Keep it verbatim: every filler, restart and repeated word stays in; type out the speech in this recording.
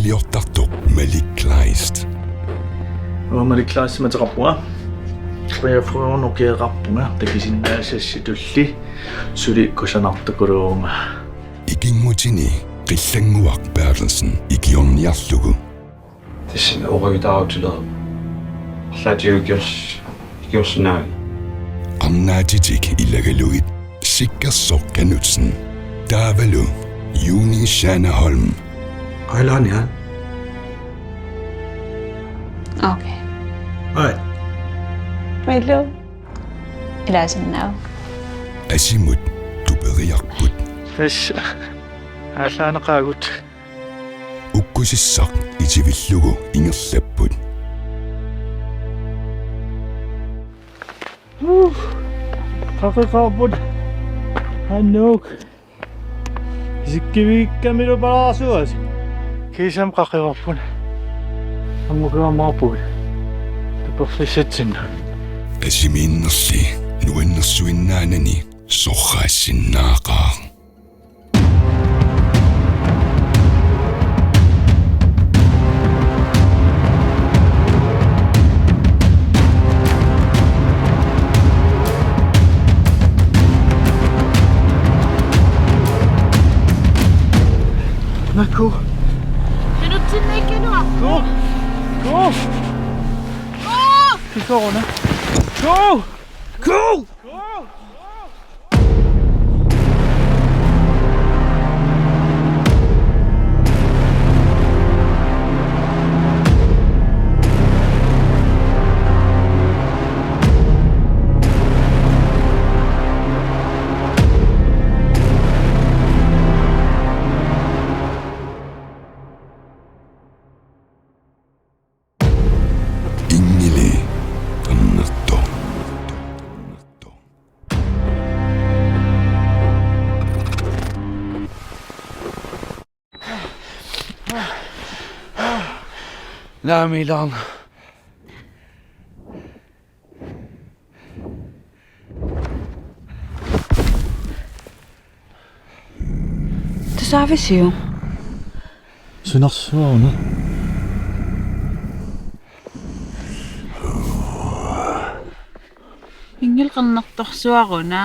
Iortartoq Malik Kleist. Uanga Malik Kleistimik ateqarpunga. Treogfyrre ukioqarpunga, takusinnaasassi tulli suli kusanartukuluuvunga. Ikinngutini Qillannguaq Berthelsen ikiorniarlugu. Tassami oqaataarutileq. Arlaatigut ikiors-, ikiorsinnaavit. Arnaatitik ilagalugit Sikkersoq Knudsen. Taavalu Juni Schaneholm. Qailaanian. Okay. Ai. Milo. Ilaasinnaavara. Asimut tuperiarput. Tassa. Aallaaneqaagut. Ukkusissaq itivillugu ingerlapput. Uh, qaqeqarput. Annuk. Isikkivikkamilu palaarsuasi. Kiisami qaqeqarput. Ammukua maapui. Taperfissatsinna. Asimiinnerli nuannersuinnaanani sorraassinnaaqaaq. Naku. Go. Go. Go. Go. Go. Go. Inngili qernertoq. Naamik ilaarnanga. Tusaavisiuk? Sunarsuaq una. Inngili qernertorsuaq una.